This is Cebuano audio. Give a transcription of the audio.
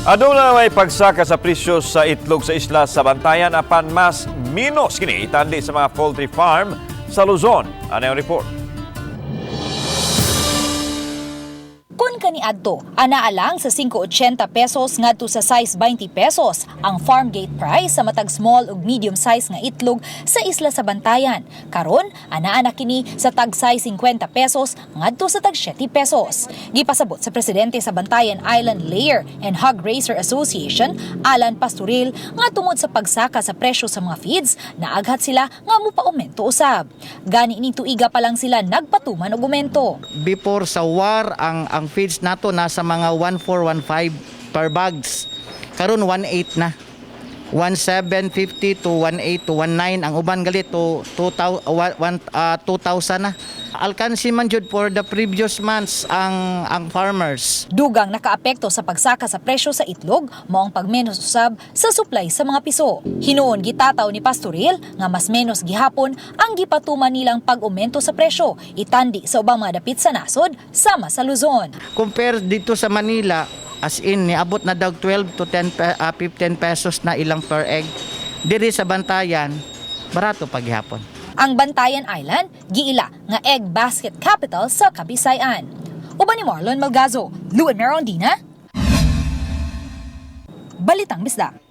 Aduna may pagsaka sa presyo sa itlog sa isla sa Bantayan, apan mas menos kini itandi sa mga poultry farm sa Luzon. Ano ang report? Kung kaniadto, anaa lang sa 5.80 pesos ngadto sa 6.20 pesos ang farm gate price sa matag small ug medium size nga itlog sa isla sa Bantayan. Karon, anaa na kini sa tag size 50 pesos ngadto sa tag 7 pesos. Gipasabot sa presidente sa Bantayan Island Layer and Hog Raiser Association, Alan Pastoril, nga tungod sa pagsaka sa presyo sa mga feeds, naaghat sila nga mupaumento usab. Gani ni tuiga pa lang sila nagpatuman og aumento. Before sa war, ang feeds nato nasa mga 1415 per bags. Karon 18 na. 1750 to 18 to 19, ang uban gali to 2000, 2000 na. Alkansi man jud for the previous months ang farmers. Dugang nakaapekto sa pagsaka sa presyo sa itlog mao ang pagmenos usab sa supply sa mga piso. Hinuon gitataw ni Pastoril nga mas menos gihapon ang gipatuman nilang pag-aumento sa presyo itandi sa ubang mga dapit sa nasod sama sa Luzon. Compare dito sa Manila, as in niabot na daw 12 to 10 15 pesos na ilang per egg. Diri sa Bantayan, barato paghapon. Ang Bantayan Island giila nga egg basket capital sa Kabisayan. Uban ni Marlon Malgazo, Luan Merondina, Balitang Bisdak.